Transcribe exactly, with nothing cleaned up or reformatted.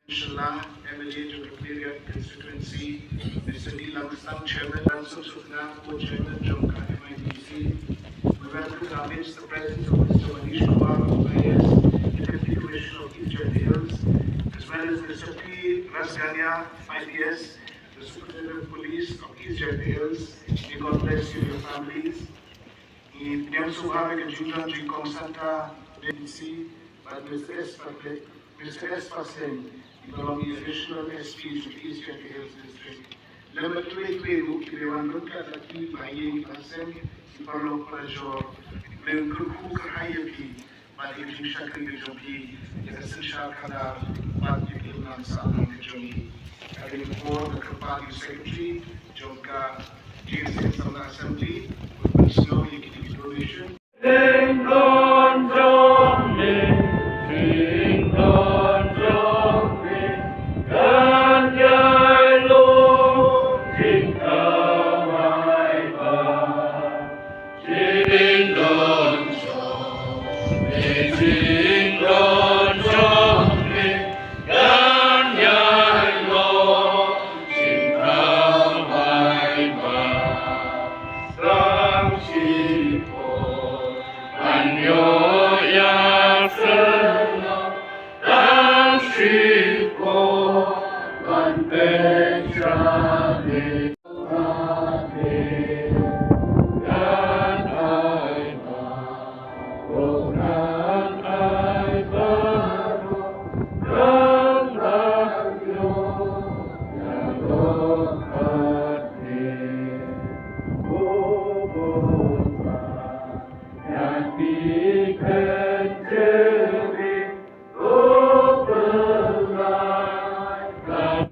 Shylla, M L A jong ka Khliehriat constituency, Mister D Langstang, Chairman, Ransom Sukna, co-chairman jong ka M I D C. We welcome amidst the presence of Mister Manish Kumar, I A S, Deputy Commissioner of East Jaintia Hills, as well as Mister P Rasgania, I P S, the Superintendent of Police of East Jaintia Hills. May God bless you and your families. Ngi pdiang sngewbha ïa ka jingdon jingkongsan ka D C bad Mister S Patel, Mister S Paseng, kiba long i Additional S P jong East Jaintia Hills District. Lem bad kiwei kiwei ruh kiba wan ryngkat bad ki, bahaïing bahasem, ki paralok parajor, Blei un kyrkhu kyrhai ïa phi bad ïa ka jingshakri ka jong phi, ïa ka synshar khadar bad ïa ka imlang sahlang ka jong ngi. Ka dei ka por da kyrpad ïa u Secretary jong ka Jingïaseng Samla Assembly, u pynsngew ïa kine ki donation. Kyndoh jong me, kyndoh jong me, kan ïai long jingkawai ba. Kyndoh jong me, kyndoh jong me, kan ïai long jingkawai ba. Tang shipor ban ïoh ïasyllok, tang shipor ban peit